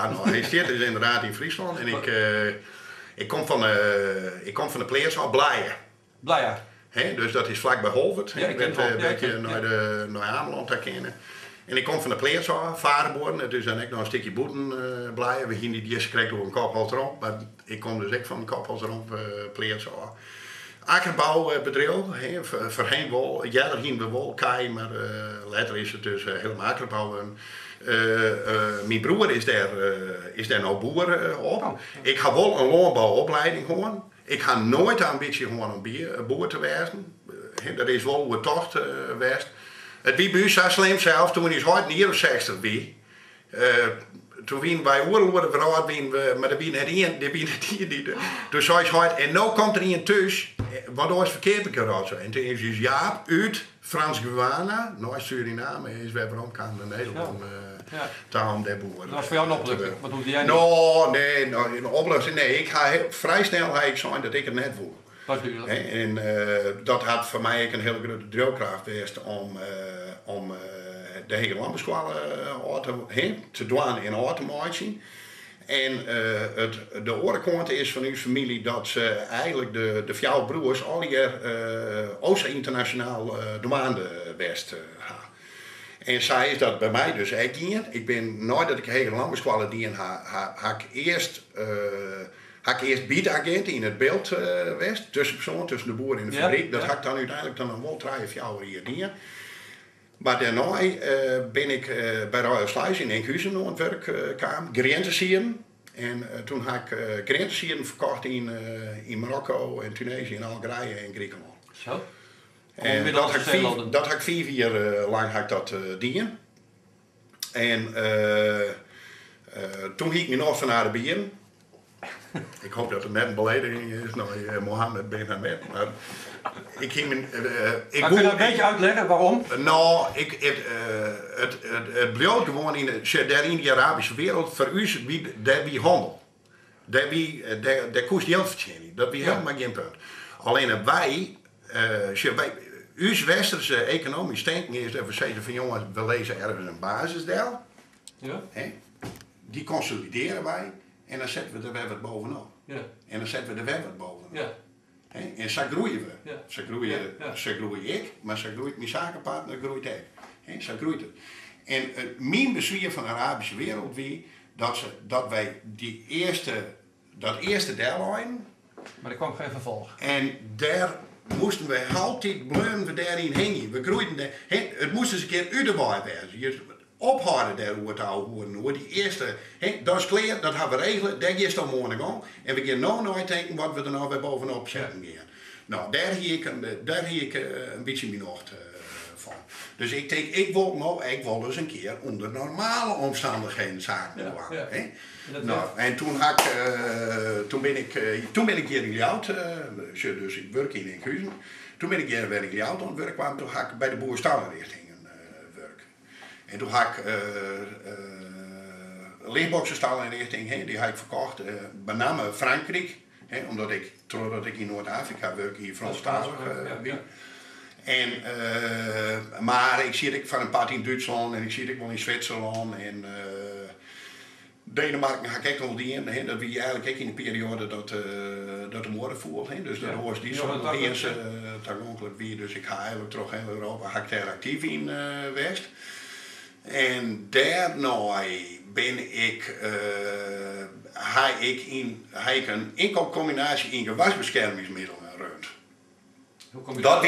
No, hy stiet dus ynderdaad yn Fryslân en ik, ik kom fan de, ik kom fan de pleats ôf, Blije. Blije. Hè, dus dat is flak by Holwert, Ja, ik ken it wol. Ja, wêr't je nei de, nei Amelân ta kinne. En ik kom fan de pleats ôf, Farebuorren, it is dan ek noch in stikje bûten Blije. We hiene it hjir krekt oer in kop-hals-romp, mar ik kom dus ek fan in kop-hals-romp pleats ôf. Akkerboubedriuw, hè, foarhinne wol, earder hiene we wol kij, mar letter is it dus helemaal akkerbou wurden. Myn broer is dêr, is dêr no boer op. Ik ha wol in lânbouopleiding hân. Ik ha noait de ambysje hân om boer te wêzen. Dat is wol oertocht west. It wie by ús sa slim sels, toen ús heit in jier of 60 wie, toen wiene wy oeral oer de wrâld, wiene we, mar der wie net ien, der wie net ien dy't. Toen sei ús heit, en no komt der ien thús, want oars ferkeap ik de rotsoai. En toen is ús Jaap út Frans-Guyana, nei Suriname, is wer weromkaam nei Nederlân ta om dêr boer Dat was foar jou in opluchting, want hoegde jij niet? No, nee, no, in opluchting, nee. Ik ha frij snel ha ik sein dat ik it net woe. Dat is dúdlik. En dat hat foar my ek in hiele grutte driuwkrêft west om de Hege Lânbouskoalle ôf te, hè, te dwaan en ôf te meitsjen. En it, de oare kant is fan ús famylje dat se eigenlik de fjouwer broers allegear o sa ynternasjonaal dwaande west ha. En sa is dat by my dus ek gien. Ik bin, neidat ik de Hegere Lânbouskoalle dien ha, ha ik earst, ha ik earst bytagint yn it Bilt west, tuskenpersoan tusken de boer en de fabryk. Dat ha ik dan úteinlik dan noch wol trije, fjouwer jier dien. Mar dêrnei bin ik by Royal Sluis yn Inkhuzen oan it wurk kaam, grientesieden. En toen ha ik grientesieden ferkocht yn Marokko en Tunesië en Algerije en Grikelân. Zo. En dat ha ik 5 jier lang ha ik dat dien. En toen hie ik myn nocht fan Arabieren. Ik hoop dat it net in belediging is nei Mohammed bin Hamed, mar ik hie myn. Ik Maar kun je dat een beetje uitleggen waarom? No, it bliuwt gewoan yn de, sjoch, dêr yn dy Arabyske wereld, foar ús wie dêr wie hannel. Dêr koest jild fertsjinje. Dat wie helemaal gjin punt. Allinne wy, sjoch, wy, ús westerse ekonomysk tinken is dat we sizze fan jonges, we lizze ergens in basis del. Hè? Dy konsolidearje wy en dan sette we der wer wat bovenop. En dan sette we der wer wat bovenop. Hè? En sa groeie we. Sa groei ik, mar sa groeit myn sakepartner groeit ek. Hè? Sa groeit it. En myn beswier fan de Arabyske wereld wie dat wy dat earste delleinen. Maar er kwam geen vervolg. En dêr moasten we altyd, bleaunen we dêryn hingjen. We groeiden dêr, hè, it moast ris in kear út de wei wêze. Je ophâlde dêroer te ouwehoeren, oer dy earste, hè, dat is klear, dat ha we regele, dêr giest om oan de gong. En we gean no neitinken wat we der no wer bovenop setten gean. No, dêr hie ik in bytsje myn nocht fan. Dus ik tink, ik wol no ek wol ris in kear ûnder normale omstannichheden saken dwaan. Hè? No, en toen bin ik hjir yn Ljouwert, sjoch, dus ik wurk yn Inkhuzen. Toen bin ik hjir wer yn Ljouwert oan it wurk kaam, toen ha ik by de boerestalinrichtingen wurke. En toen ha ik lichtboksestalinrichting, hè, dy ha ik ferkocht, benammen Frankryk, hè, omdat ik, trochdat ik yn Noard-Afrika wurke, hier Franstalich wie. En, mar ik siet ek foar in part yn Dútslân en ik siet ek wol yn Switserlân en Denemarken ha ik ek al dien. Hè, dat wie eigenlik ek yn de perioade dat de muorre foel. Hè, dus dat Oast-Dútslân noch iens tagonklik wie. Dus ik ha eigenlik troch hiel Europa ha ik dêr aktyf yn west. En dêrnei ha ik in ynkoopkombinaasje yn gewasbeskermingsmiddelen rund. Hoe kom je Dat daar?